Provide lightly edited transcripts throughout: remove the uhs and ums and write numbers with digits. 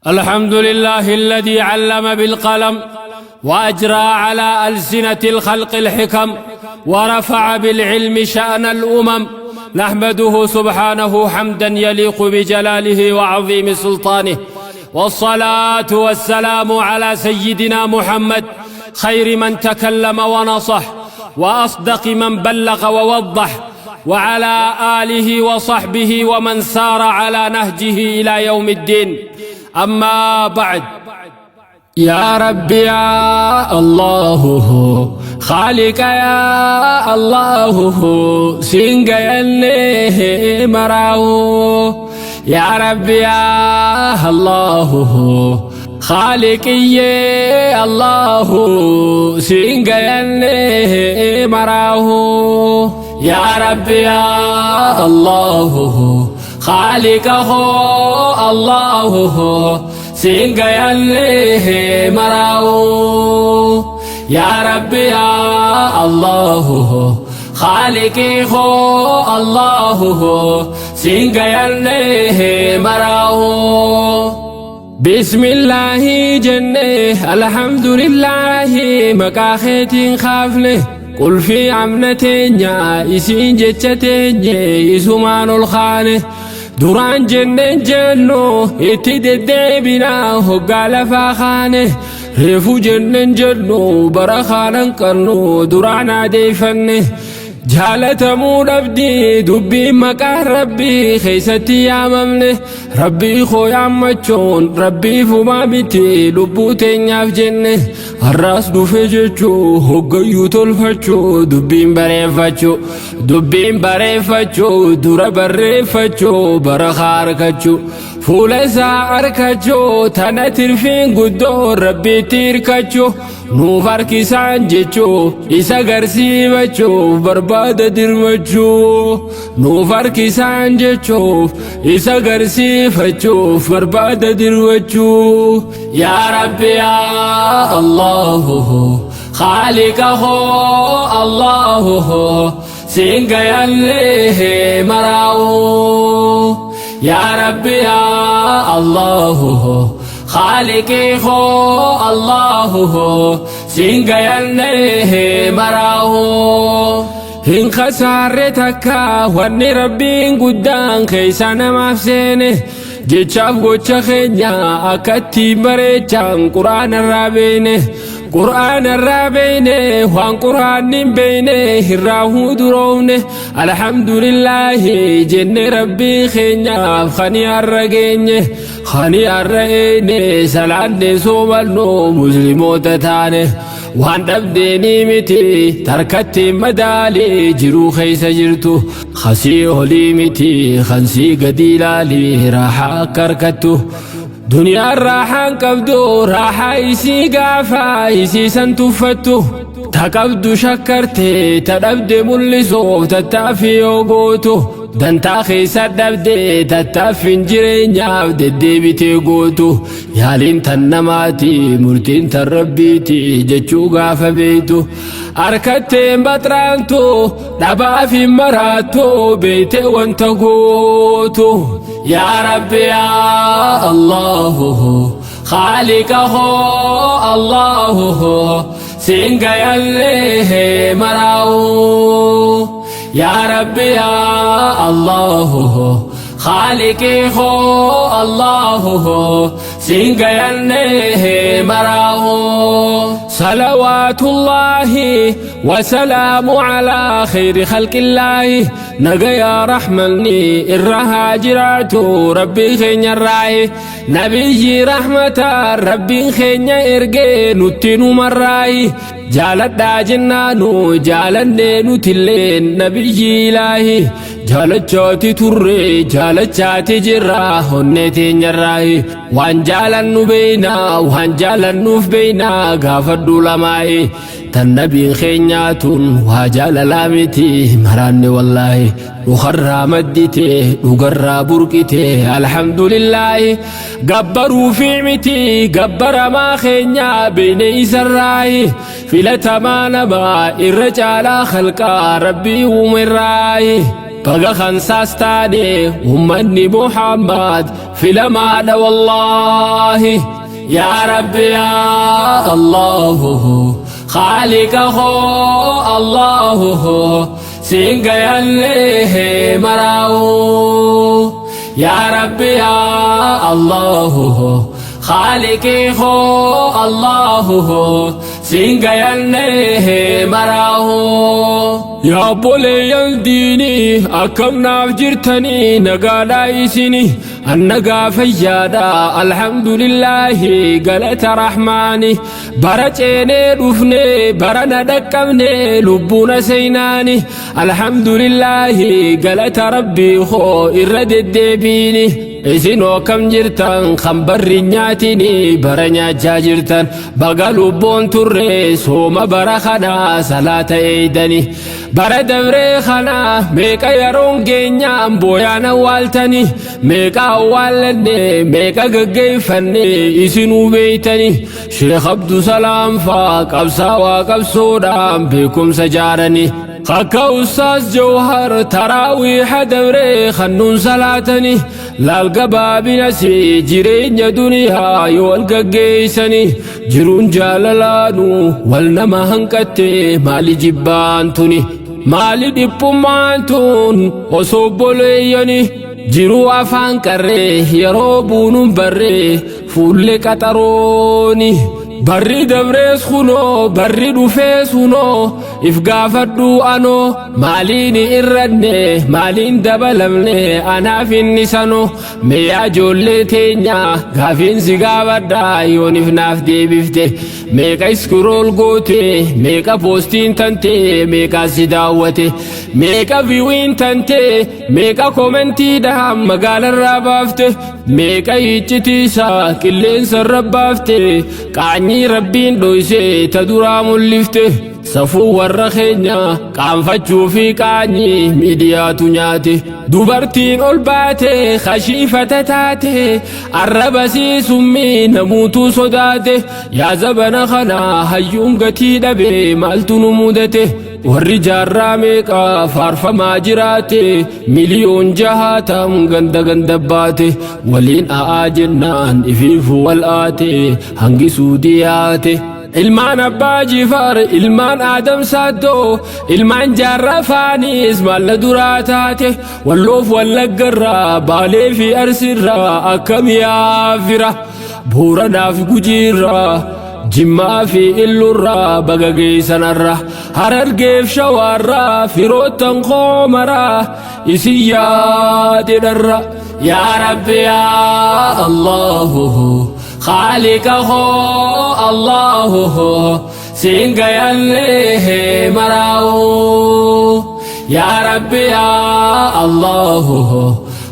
الحمد لله الذي علم بالقلم وأجرى على ألسنة الخلق الحكم ورفع بالعلم شأن الأمم. نحمده سبحانه حمدا يليق بجلاله وعظيم سلطانه، والصلاة والسلام على سيدنا محمد خير من تكلم ونصح وأصدق من بلغ ووضح، وعلى آله وصحبه ومن سار على نهجه إلى يوم الدين. أما بعد، يا رب يا الله خالق يا الله سنجيني مراو، يا رب يا الله خالقي الله سنجيني مراو، يا رب يا الله خالقه الله سنجيني مراو، يا رب يا الله خالقي هو الله سنجيني مراو. بسم الله جنة الحمد لله مكاخيتين خافله قل في عمنتين يا إسين جتتين يسومان الخانه duraan jenneen jennu itti deddeebinaa hoggaa lafaa kaane, reefu jenneen jennu bara kaanan qabnu duraan adeeffanne. Jaalatamuu dhabdii dubbiin maqaan rabbii keessatti yaamamne, rabbii koo yaammachuun rabbii fumaa miti lubbuu teenyaaf jenne. Har'aas dhufe jechuu hoggayyuu tolfachuu dubbiin bareeffachuu, dubbiin bareeffachuu dura barreeffachuu bara harkachuu fuula isaa arkachuu tana tirfiin guddoo rabbiitti hirkachuu nuuf harkisaan jechuu isa garsiifachuuf barbaada dirmachuu nuuf harkisaan jechuuf isa garsiifachuuf barbaada dirmachuu. Yaa Rabbi yaa Allahu خالقه الله سنجيني مراو، يا رب يا الله خالقي هو الله سنجيني مراو. Hin khasaarre takka wanni rabbiin guddaan keessa namaaf seene, jechaaf gocha keenya akkatti bareechaan quraana irraa beene, quraana irraa beene, waan quraanni hin beene irraa huduroofne. Alhamdulillaahi jenne rabbii keenyaaf kani har'a geenye, kani har'a eene salaanne soomannu musliimoota taane. Waan dhabdeenii miti tarkatti madaalii jiruu keessa jirtu, khasii olii miti kansii gadi ilaalii raaxaa akka harkattu. Duniyaan raaxaan qabdu raaxaa isii gaafa isii san tuffattu, ta qabdu shakkarte ta dhabde mul'isuuf tattaaffii yoo gootu, dantaa keessa dhabde tattaaffiin jireenyaaf deddeebitee gootu, yaaliin tan namaati murtiin tan rabbiiti jechuu gaafa beeytu, harkatteen baxraantu dhabaaf hin maraattu beeyte wanta gootu. Yaa Rabbi yaa Allahu خالقه الله سنجيني مراو، يا رب يا الله خالقي هو الله سنجيني مراو. صلوات الله وسلام على خير خلق الله، نجا رحمني الرهاجرات ربي خين الراي نبي رحمة ربي خين إرجي نتنو مراي جالت جنانو جالني نتلين نبي إلهي jaalachaati turre jaalachaati jirra onnee teenyarraayi, waan jaalannu beeynaa waan jaalannuuf beeynaa gaafadhu lamaayi, tan nabiin keenyaatun waa jaalalaa miti maraanne wallaahi, dhukarraa maddite dhugarraa burqite alhamdulillaahi, gabbaruu fi miti gabbaramaa keenyaa beeyne isarraayi, filatamaa namaa irra caalaa khalqaa rabbii uumerraayi. Baga kansaas taane ummanni Muhammad filamaadha wallaahi. Yaa Rabbi yaa Allahu Khaaliqa koo Allahu siin gayallee maraa'u. Yaa Rabbi yaa Allahu Khaaliqii koo Allahu siin gayallee maraa'u. Yaa obboleeyyan diinii akkam naaf jirtanii nagaadhaa isini annagaa fayyaadha alhamdulillaahi galata rahmaani bara ceenee dhufne bara na dhaqqabne lubbuuna seynaani alhamdulillaahi galata rabbii koo irra deddeebiini. Isinoo akkam jirtan kan barri nyaatini bara nyaachaa jirtan baga lubbuun turre sooma bara kanaa salaata eeydani bara dabree kana meeqa yeroon geenyaan booyaan awwaaltani meeqa awwaallanne meeqa gaggeeffanne isinuu beeytani Sheekh Abdusalaam faa qabsaawaa qabsoodhaan beekumsa jaarani akka Ustaaz Jawhar taraawiiha dabree kannuun salaatani laal gabaabinasi jireenya duniyaa yoo wal gaggeessani jiruun jaalalaanu wal nama hanqatte maali jibbaan tuni maali dhiphummaan tun osoo obboleeyyani jiruu afaan qarree yeroo buunuun barree fuullee qaxarooni barri dabrees kunoo barri dhufees kunoo if gaafadhu anoo maaliin irranne maaliin dabalamne anaaf inni sanoo mee ijoollee teenya gaafiin si gaafadha yoonif naaf deebifte meeqa scroll goote meeqa poostiin tante meeqa si daawwate meeqa viewiin tante meeqa commentiidhaan magaalarraa baafte meeqa iccitiisaa qilleensarra baafte qaanyii rabbiin dhoyse ta duraa mul'ifte safuu warra keenya qaanfachuu fi qaanyii miidiyaatu nyaate dubartiin ol baate kashiifata taate arraba summii namuutu sodaate yaa zabana kana hayyuun gatii dhabe maaltu nu mudate warri jaarraa meeqa faarfamaa jiraate miliyoon jahaatam ganda ganda baate waliin a'aa jennaan ifiifu wal aate hangi suudiyaate. Ilmaan abbaa jifaar ilmaan aadam saaddoo ilmaan jaarraa faanis maalla duraa taate walloof wallaggarraa baalee fi arsiirraa akkam yaafira booranaaf gujiirraa jimmaa fi illurraa baga geessanarra harargeef shawaarraa firoottan koomaraa isin yaadedharra. Yaa Rabbi yaa Allahu Khaaliqa koo Allahu siin gayallee maraa'u. Yaa Rabbi yaa Allahu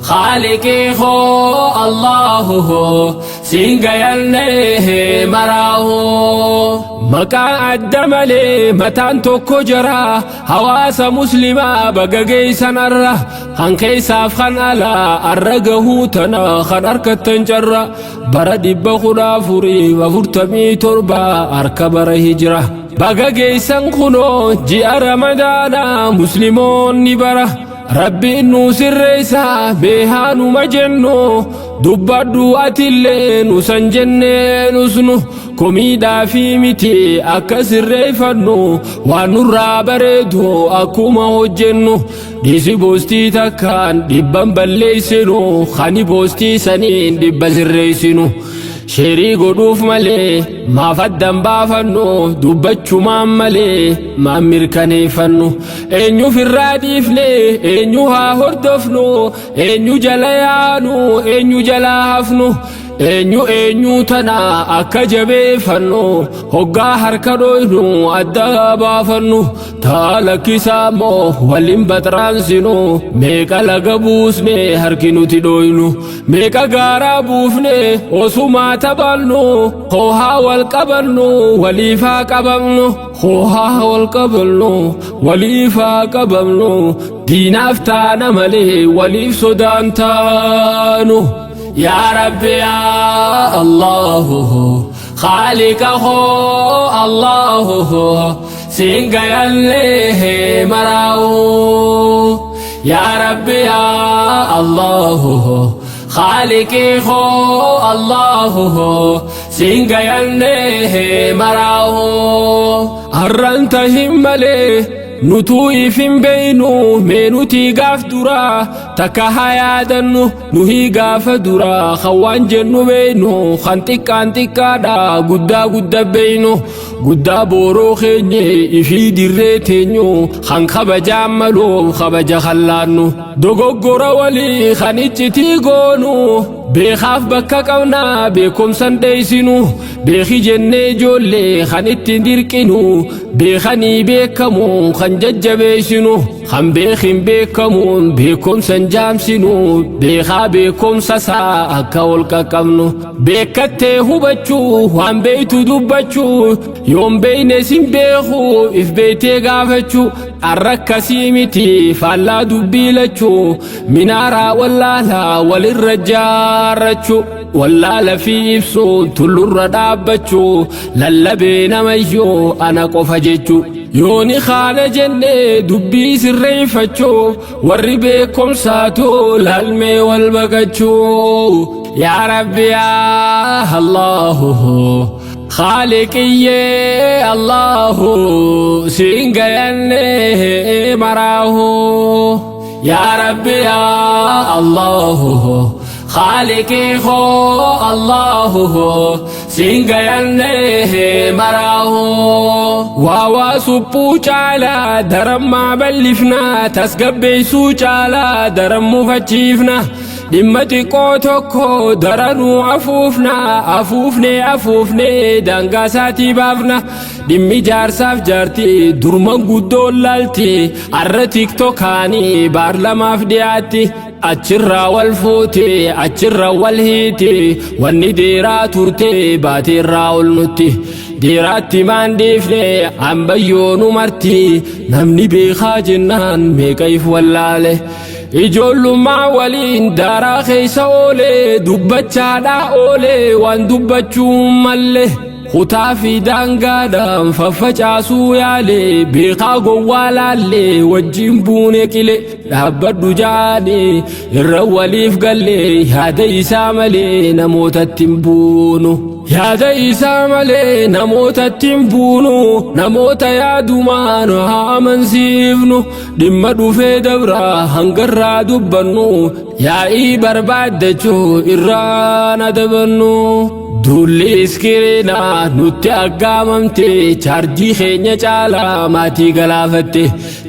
Khaaliqii koo Allahu siin gayallee maraa'u. Maqaa adda malee mataan tokko jira hawaasa muslimaa baga geessanarra kan keessaaf kan alaa arra gahuu tana kan harkattan carra bara 1447 harka bara hijira baga geessan kunoo ji'a ramadaanaa musliimoonni bara rabbiin nu sirreessa beehaanuma jennu dubbadhu atillee nu san jennee nusnu komiidhaa fi miti akka sirreeffannu waan nurraa bareedu akkuma hojjennu dhiisi boostii takkaan dhibban balleessinu kani boostii saniin dhibba sirreessinu sheerii godhuuf malee maaf addan baafannu dubbachumaan malee maan mirkaneeffannu eenyuuf irraa dhiifne eenyu haa hordofnu eenyu jala yaanu eenyu jala hafnu eenyu eenyu tana akka jabeeffannu hoggaa harka dhoynu adda baafannu taa lakkisaa moo waliin baxraansinu meeqa laga buusne harki nuti dhoynu meeqa gaaraa buufne osumaa taphannu hoohaa wal qabannu waliifaa qabamnu hoohaa wal qabannu waliifaa qabamnu diinaaf taana malee waliif sodaan taanu. Yaa Rabbi yaa Allahu Khaaliqa koo Allahu siin gayallee maraa'u. Yaa Rabbi yaa Allahu Khaaliqii koo Allahu siin gayannee maraahu. Har'aan tahin malee nutuu if hin beeynu, mee nutii gaaf duraa takka haa yaadannu. Nuhii gaafa duraa kan waan jennu beeynu, kan xiqqaan xiqqaadha guddaa gudda beeynu, guddaa booroo keenye ifii dirree teenyu, kan kabajaan maluuf kabaja kallaannu, dogoggora walii kan iccitii goonu, beekaaf bakka qabnaa beekumsan dheeysinu, beeki jennee ijoollee kan ittiin dirqinu, beekanii beekamu kan jajjabeessinu, kan beekin beekamuun beekumsan jaamsinu, beekaa beekumsa isaa akka ol qaqqabnu, beekattee hubachuu, waan beeytu dubbachuu, yoon beeyne sin beeku if beeytee gaafachuu. Arrakkasii miti, faallaa dubbii lachuu minaaraa wallaalaa walirra jaarrachuu, wallaala fi ibsuun tullurra dhaabbachuu, lallabee namayyoo ana qofa jechuu. Yooni kaana jennee dubbii sirreeffachuu, warri beekumsaatu laalmee wal baqachuu. Yaa Rabbi yaa Allahu Khaaliqiyyee Allahu siin gayannee maraahu. Yaa Rabbi yaa Allahu Khaaliqii koo Allahu siin gayannee maraahu. Waa waa suphuu caalaa darammaa bal'ifnaa, tasgabbeessuu caalaa daran mufachiifna, dhimma xiqqoo tokko daranuu afuufna, afuufnee afuufnee daangaa isaatii baafna. Dhimmi jaarsaaf jaartii durman guddoon laalti, arra tiktookaanii baarlamaaf dhiyaatti, achirraa wal fuute, achirra wal hiiti. Wanni deeraa turte baateerraa ol nutti deeraatti maan dhiifne ambayyoonu marti. Namni beekaa jennaan meeqa if wallaale, ijoollummaa waliin daaraa keessa oole, dubbachaadhaa oole waan dubbachuu malle, kutaa fi daangaadhaan faffacaasuu yaale, beekaa gowwaa laalle wajjin buune qile, dhaabbadhu jaani irra waliif galle, yaada isaa malee namootatti hin buunu. Yaada isaa malee namootatti hin buunu, namoota yaadumaan haa amansiifnu. Dhimma dhufee dabraa hangarraa dubbannu, yaa'ii barbaaddachuu irraan adabannu. Duulli iskiriinaa nutti aggaamamte, chaarjii keenya caalaa maatii galaafatte,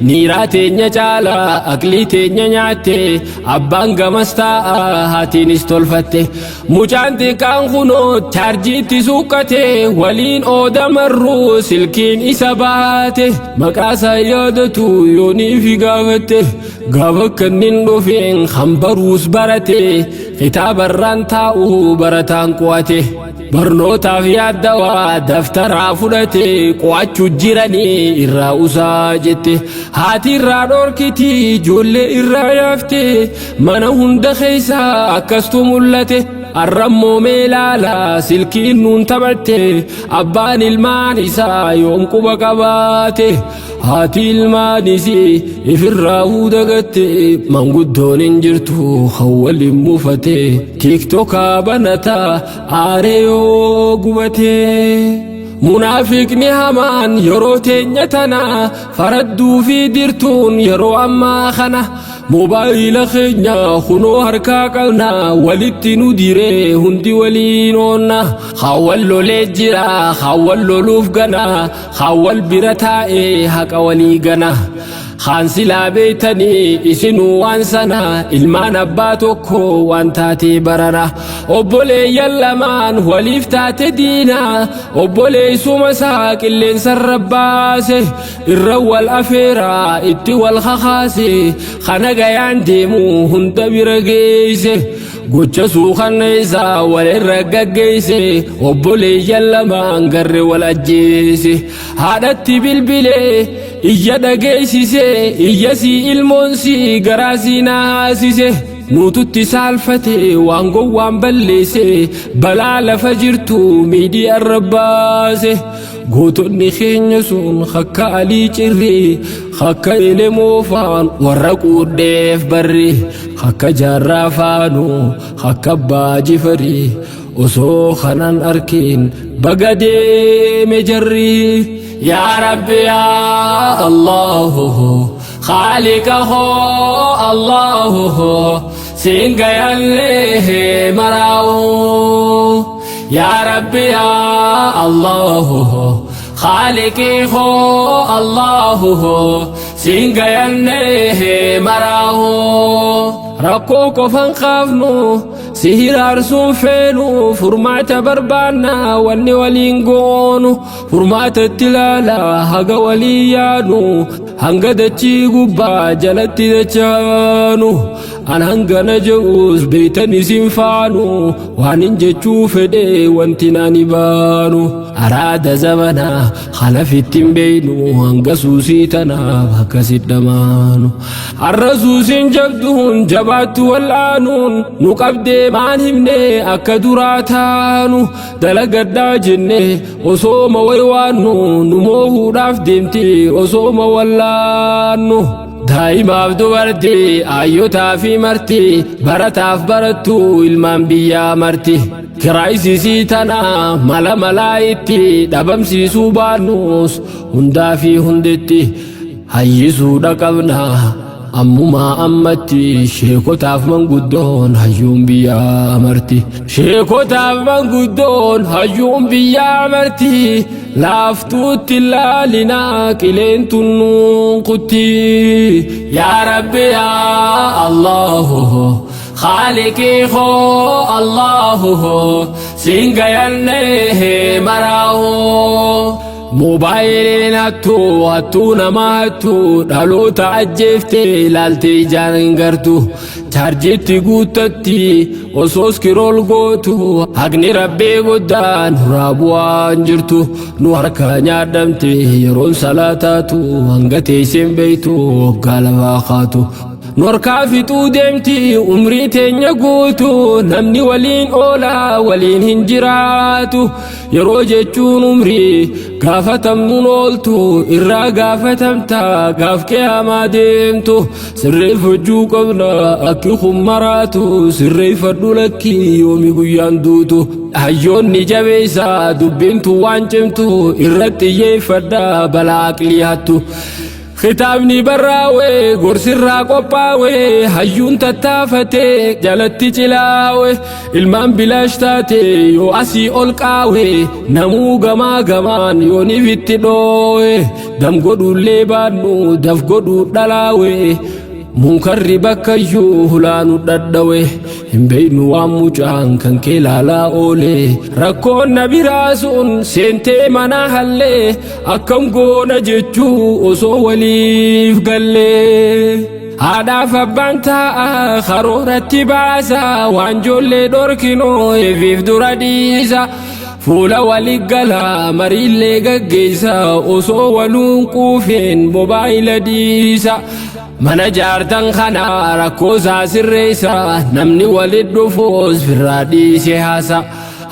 niiraa teenya caalaa aqlii teenya nyaatte, abbaan gamas taa'a haatiinis tolfatte, mucaan xiqqaan kunoo chaarjiitti suuqqate, waliin ooda marruu silkiin isa baate, maqaasaa yaadatu yoonii fi gaafatte, gaafa kannin dhufeen kan baruus barate, kitaabarraan taa'u barataan qo'ate, barnootaaf yaaddawaa daftaraa fudhate, qo'achuu jiranii irraa usaa jette, haati irraa dhorkiti, ijoollee irraa yaafte, mana hunda keessaa akkastu mul'ate. Arrammoo meelaala silkiin nuun taphatte, abbaan ilmaan isaa yoom quba qabaate, haati ilmaanis ifirraa dagatte, manguddoon hin jirtu kan waliin muufate, tiktookaa banataa aaree yoo gubate. Munaafiqni hamaan yeroo teenya tana faradduu fi dirtuun yeroo ammaa kana moobaayila keenya kunoo harkaa qabna, walitti nu diree hundi waliin oonna, hawwal lolee jira, hawwal loluuf gana, hawwal bira taa'ee haqa walii gana. Kaan silaa beeytanii isinuu waan sana, ilmaan abbaa tokko waan taatee barana, obboleeyyan lamaan waliif taate diina, obboleessuma isaa qilleensarra baase, irra wal afeeraa itti wal kakaase, kana gayaan deemu hunda bira geeyse, gocha suukanneessaa walirra gaggeeyse, obboleeyyan lamaan garre wal ajjeese. Haadhatti bilbilee iyya dhageessise, iyya sii ilmoon sii garaa sii naasise, nuututti saalfate waan gowwaan balleesse, balaa lafa jirtu miidiyaa irra baase. Gootonni keenya sun akka Alii Cirrii, akka Elemoo faan warra quudheef barri, akka Jaarraa faanuu, akka Abbaa Jifarii, osoo kanan arkin baga deeme jarri. Yaa Rabbi yaa Allahu Khaaliqa hoo Allahu siin gayallee maraa'u. Yaa Rabbi yaa Allahu Khaaliqii hoo Allahu siin gayallee maraa'u. Rakkoo qofan qaafnu si hiraarsuun feenu, furmaata barbaanna wanni waliin goonu, furmaata itti ilaala haga walii yaanu, hanga dachii gubbaa jalatti dachaanu. An hangana je'us beeytan isin faanu, waan hin jechuu fedhe wanti naan baanu. Araada zamanaa kanafitti hin beeynu, hanga suusii tanaaf akkasit dhamaanu. Har'a suusiin jabduun jabaattu wal'aanuun nu qabdee maan himne akka duraa taanu, dalagadhaa jenne osooma waywaannu, nu moohuudhaaf deemti osooma wallaannu. Daa'imaaf dubartii, ayyotaa fi marti, barataaf barattuu, ilmaan biyyaa marti. Kiraayisisii tana mala malaa itti dhabamsiisuu baannus hundaa fi hundetti hayyisuudha qabna. Ammumaa ammatti sheekotaaf manguddoon hayyuun biyyaa marti. Sheekotaaf manguddoon hayyuun biyyaa marti. Laaftuutti laalinaa qileen tunnuun kutti. Yaa Rabbi yaa Allahu Khaaliqii hoo Allahu siin gayallee maraa'u. Moobaayiliin hattuu hattuu nama hattuu, dhaloota ajjeeftee ilaaltee ijaan hin gartu. Chaarjiitti guuttatti osoo scroll gootu, haqni Rabbii guddaan nurraa bu'aan jirtu. Nu harka nyaadhamte yeroon salaataatu, hanga teesseen beeytu waggaa lafaa kaatu. Nu harkaa fixuu deemti umrii teenya guutu, namni waliin oolaa waliin hin jiraatu. Yeroo jechuun umrii gaafatamnuun ooltu, irraa gaafatamta gaaf qiyaamaa deemtu. Sirreeffachuu qabna akki kun maraatu, sirreeffadhu lakkii yoomi guyyaan duutu. Hayyoonni jabeessa dubbiintu waan cimtu, irratti xiyyeeffadha balaa aqlii hattu. Kitaabni barraa'e gorsirraa qophaa'e, hayyuun tattaafatee jalatti cilaa'e, ilmaan bilaash taate yoo asii ol qaa'e, namuu gamaa gamaan yooniif itti dhoo'e, dam godhuullee baannu daf godhuu dhalaa'e, munkarri bakkayyuu hulaanu dhadhawe, hin beeynu waan mucaan kan kee laalaa oole. Rakkoon na biraa sun seentee mana hallee, akkam goona jechuu osoo waliif gallee. Haadhaaf abbaan taa'a karooratti baasa, waan ijoollee dhorkinoo eefiif dura dhiisa. Fuula walii gala mariillee gaggeessa, osoo waluun quufeen mobaayila dhiisa. Mana jaartan kana rakkoo isaa sirreessa, namni walit dhufuus firraa dhiise haasa.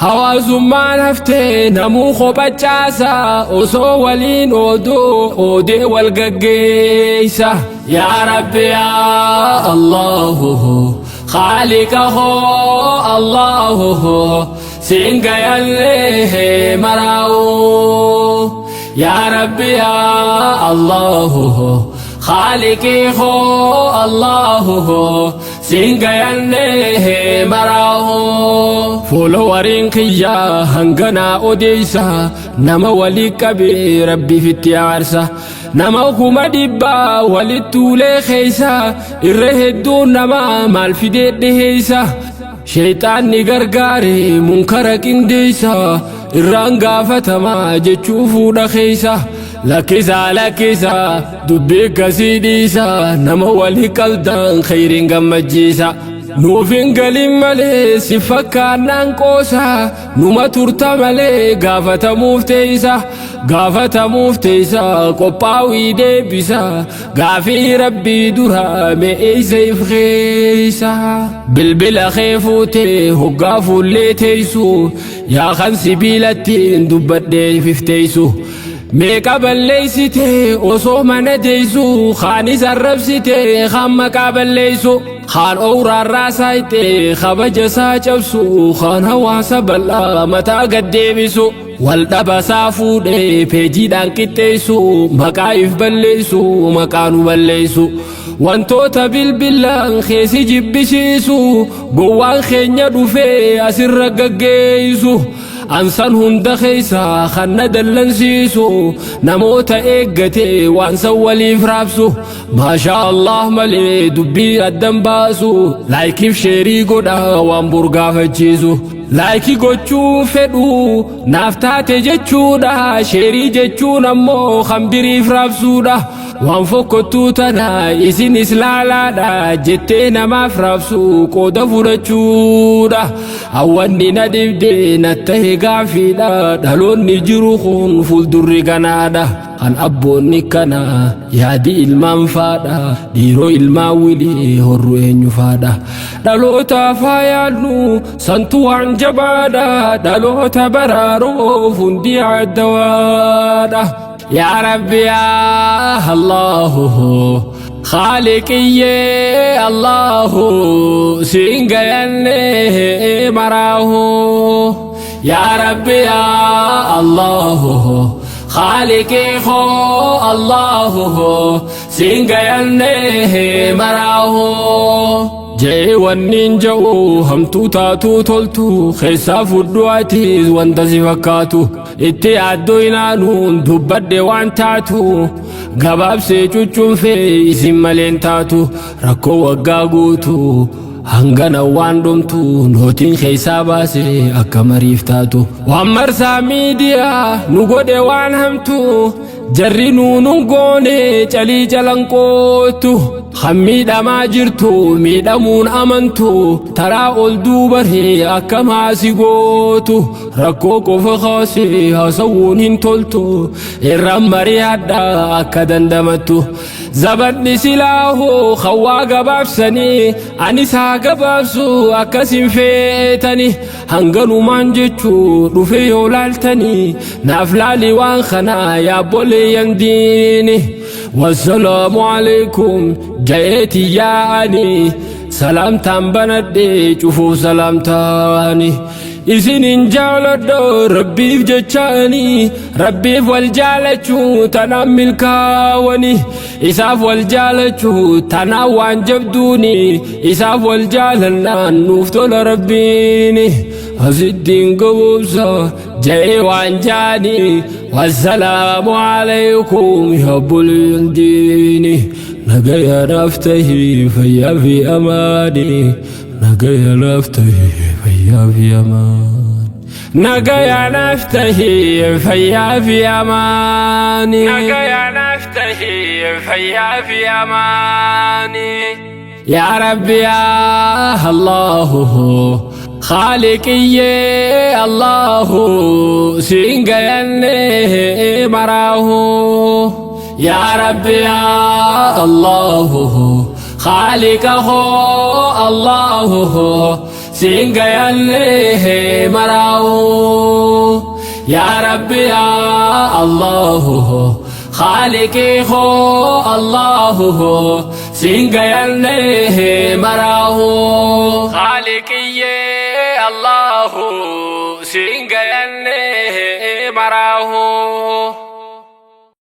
Hawaasummaan haftee namuu kophachaasa, osoo waliin ooduu oodee wal gaggeessa. Yaa Rabbi yaa Allahu Khaaliqa hoo Allahu siin gayallee maraa'u. Yaa Rabbi yaa Allahu Khaaliqii hoo Allahu siin gayallee maraa'u. Followeriin kiyyaa hanganaa odeessa, nama walii qabee Rabbiif itti aarsa. Nama 100,000 walitti tuulee keessa, irra hedduun nama maal fidee dhiheessa. Sheexaanni gargaare munkara qindeessa, irraan gaafatamaa jechuu fuudha keessa. Lakkisaa lakkisaa dubbii akkasii dhiisa, nama walii qabdan khayriin gammachiisa. Nuuf hin galin malee si fakkaannaan qoosa, numa turta malee gaafatamuuf teessa. Gaafatamuuf teessa qophaa'ii deebisa, gaafii Rabbii dura me'eessa if keessa. Bilbila kee fuutee hoggaa fuullee teessu, yaa kan sibiilattiin dubbadhee ifteessu. Meeqa balleeysite osoo mana teessu, kaanis arrabsite kaan maqaa balleessu, kaan owraarraa saayite kabaja isaa cabsu, kaan hawaasa bal'aa mataa gad deebisu, wal dhabasaa fuudhee peejiidhaan qixxeessu, maqaa if balleessu, maqaa nu balleessu, wantoota bilbilaan keessi jibbisiisu, gowwaan keenya dhufee asirra gaggeessu. Ansan hunda keessa kan na dallansiisu namoota eeggate waan san waliif raabsu, maashaa Allah malee dubbii addan baasu, like iif share godha waan burgaafachiisu. Like gochuu fedhu naaf taate jechuudha, share jechuun ammoo kan biriif raabsuudha. Waan fokkottuu tana isin islaalaadha jettee namaaf raabsu qooda fudhachuudha. Hawwanni na dhibde na tahe gaafiidha, dhaloonni jiru kun fuuldurri ganaadha. Kan abboonni kana yaadi ilmaan faadha, dhiiroo ilmaan wilii horru eenyu faadha. Dhaloota faayaannu santu waan jabaadha, dhaloota baraaruuf hundi addawaadha. Yaa Rabbi yaa Allahu Khaaliqiyyee Allahu siin gayanne maraahu. Yaa Rabbi yaa Allahu Khaaliqii koo Allahu siin gayanne maraahu. Jee wanniin ja'u hamtuu taatuu toltu keessaa fudhu atiis wanta si fakkaatu, itti yaaddoo inaanuun dubbadhe waan taatu, gabaabsee cuccunfee isin maleen taatu. Rakkoo waggaa guutu hangana waan dhumtu nootiin keessaa baase akka mariif taatu, waan marsaa miidiyaa nu godhe waan hamtu jarri nuunun goone calii calanqootu. Kan miidhamaa jirtu miidhamuun amantu, taraa ol duubaree akka maasi gootu, rakkoo qofa kaasee haasawuun hin toltu, irraan mari'adha akka dandamattu. Zabanni silaahoo hawaa gabaabsanii anis haa gabaabsu akkasin feetani, hanganumaan jechuu dhufe yoo laaltanii naaf laali waan kanaa yaabboleeyyan diini. Wassalaamu alaikum jayeeti yaa'ani, salaamtaan banadhe cufuuf salaamtaani. Isinin jaaladha rabbiif jechaani, rabbiif wal jaalachuu tanaan milkaawani, isaaf wal jaalachuu tanaan waan jabduuni, isaaf wal jaalannaan nuuf tola rabbiini. Asittiin gaboobsa ja'ee waan jaani. Wassalaamu alaikum yaabboleen diini, nagaya naaf tahii fayyaa fi amaani, nagaya naaf tahii fayyaa fi amaani, nagaya naaf tahii fayyaa fi amaani, nagaya naaf tahii fayyaa fi amaani. Yaa Rabbi yaa Allahu Khaaliqiyyee Allahu siin gayanne maraahu. Yaa Rabbi yaa Allahu Khaaliqa koo Allahu siin gayanne maraahu. Yaa Rabbi yaa Allahu Khaaliqii koo Allahu siin gayanne maraahu.